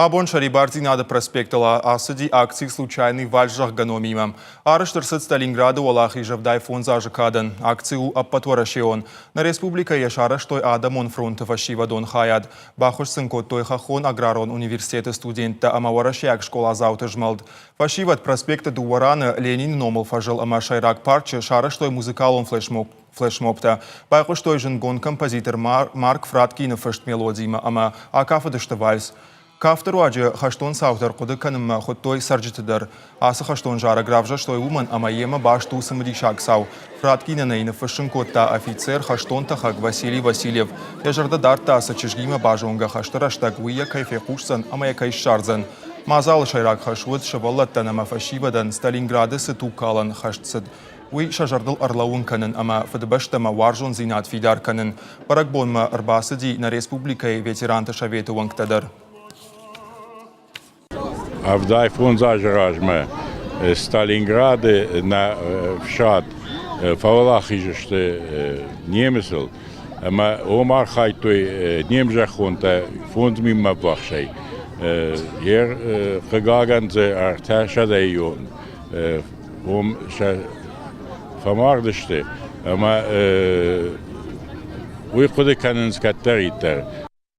Абон Сӕрибардзинады проспектыл ацыди акци «Случайный вальс» зӕгъгӕ номимӕ. Арӕзт ӕрцыд Сталинграды уӕлахиз 75 азы кадӕн. Акци у ӕппӕтуӕрӕсеон. Нӕ республикӕйы йӕ сарӕзтой Адӕмон фронты фӕсивӕдон хайад. Баххуыс сын кодтой Хӕххон аграрон университеты студенттӕ ӕмӕ уӕрӕсейаг скъоладзауты змӕлд. Фӕсивӕд проспекты дыууӕ раны Ленины номыл фӕзыл ӕмӕ сӕйраг парчы сарӕзтой музыкалон флешмоб. Флешмобтӕ байхъуыстой зындгонд композитор Марк Фраткины фыст мелодимӕ ӕмӕ акафыдысты вальс. Кафты руаджы хӕстон цаутӕ ӕрхъуыды кӕнынмӕ хуыдтой цӕрджыты дӕр. Ацы хӕстон зарӕг равзӕрстой уымӕн, ӕмӕ йемӕ баст у цымыдисаг цау. Фраткинӕн ӕй ныффыссын кодта офицер, хӕстон тӕхӕг Василий Васильев. Йӕ зӕрдӕ дардта, цы чызгимӕ базонгӕ хӕсты рӕстӕг, уый йӕ кӕй фехъусдзӕн ӕмӕ йӕ кӕй ссардзӕн. Мадзалы сӕйраг хӕс уыд сывӕллӕттӕн ӕмӕ фӕсивӕдӕн Сталинграды цы тугкалӕн хӕст цыд, уый сӕ зӕрдыл ӕрлӕууын кӕнын ӕмӕ Фыдыбӕстӕмӕ уарзондзинад фидар кӕнын. Бӕрӕгбонмӕ ӕрбацыди нӕ республикӕйы ветеранты советы уӕнгтӕ дӕр. 75 азы размӕ Сталинграды нӕ фсад фӕуӕлахиз сты немыцыл ӕмӕ уым архайдтой не мзӕххонтӕ 5 000-мӕ ӕввахсӕй. Йе хъыгагӕн дзы ӕртӕсӕдӕйон уым сӕ фӕмардысты ӕмӕ уый хъуыды кӕнынц кӕддӕриддӕр.